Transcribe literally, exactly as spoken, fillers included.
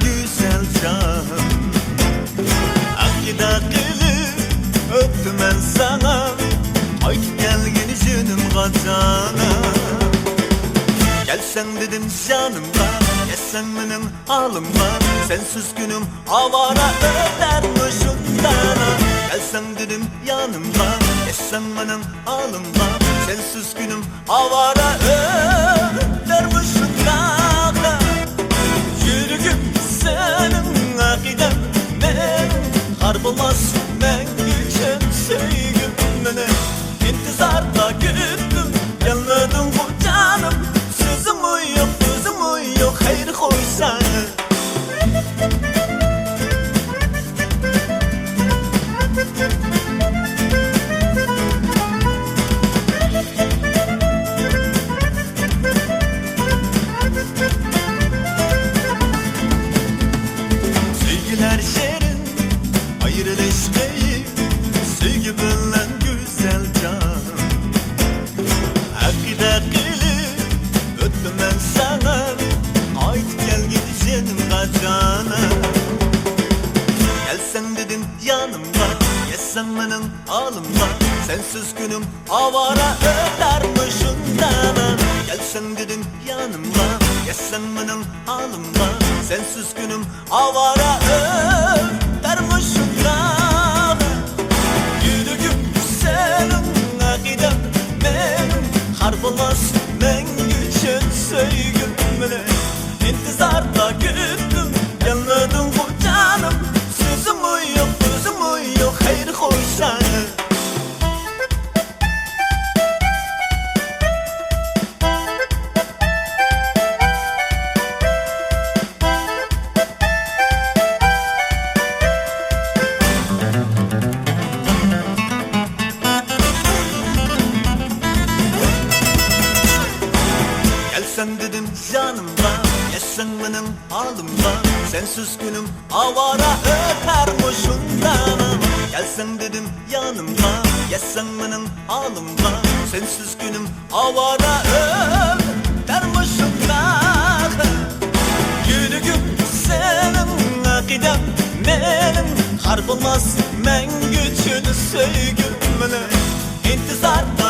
گۈزەل جان، ئەقىدە قىلىپ ئۆپتىمەن ساڭا، قايتىپ كەلگىن جېنىمغا جانان. كەلسەڭ دېدىم يانىمغا، يەتسەڭ مېنىڭ ھالىمغا، سەنسىز كۈنۈم ئاۋارە ئۆتەرمۇ شۇنداق. كەلسەڭ دېدىم يانىمغا، يەتسەڭ مېنىڭ ھالىمغا، سەنسىز كۈنۈم ئاۋارە ئۆتەرمۇ شۇنداق. يۈرىكىم سېنىڭ ئەقىدەڭ مېنىڭ، خار بولماس مەڭگۈ چىن سۆيگۈم مېنى. ئىنتىزاردا كۈتتۈم، كەلمىدىڭغۇ جانىم. سۆزۈممۇ يوق، سۆزۈممۇ يوق، خەير خوش ساڭا. سۆيگۈلەر شېرىن، ئايرىلىش قىيىن، سۆيگۈ بىلەن گۈزەل جان. ئەقىدە قىلىپ ئۆتتۈم مەن ساڭا، قايتىپ كەلگىن جېنىمغا جانان. كەلسەڭ دېدىم يانىمغا، يەتسەڭ مېنىڭ ھالىمغا، سەنسىز كۈنۈم ئاۋارە ئۆتەرمۇ شۇنداق. كەلسەڭ دېدىم يانىمغا، يەتسەڭ مېنىڭ ھالىمغا، سەنسىز كۈنۈم ئاۋارە ئۆتەرمۇ شۇنداق. يۈرىكىم سېنىڭ ئەقىدەڭ مېنىڭ، خار بولماس مەڭگۈ چىن سۆيگۈم مېنى. ئىنتىزاردا كۈتتۈم، كەلمىدىڭغۇ جانىم. سۆزۈممۇ يوق، سۆزۈممۇ يوق، خەير خوش ساڭا. كەلسەڭ دېدىم يانىمغا، يەتسەڭ مېنىڭ ھالىمغا، سەنسىز كۈنۈم ئاۋارە ئۆتەرمۇ شۇنداق. كەلسەڭ دېدىم يانىمغا، يەتسەڭ مېنىڭ ھالىمغا، سەنسىز كۈنۈم ئاۋارە ئۆتەرمۇ شۇنداق. يۈرىكىم سېنىڭ ئەقىدەڭ مېنىڭ، خار بولماس مەڭگۈ چىن سۆيگۈم مېنىڭ. ئىنتىزاردا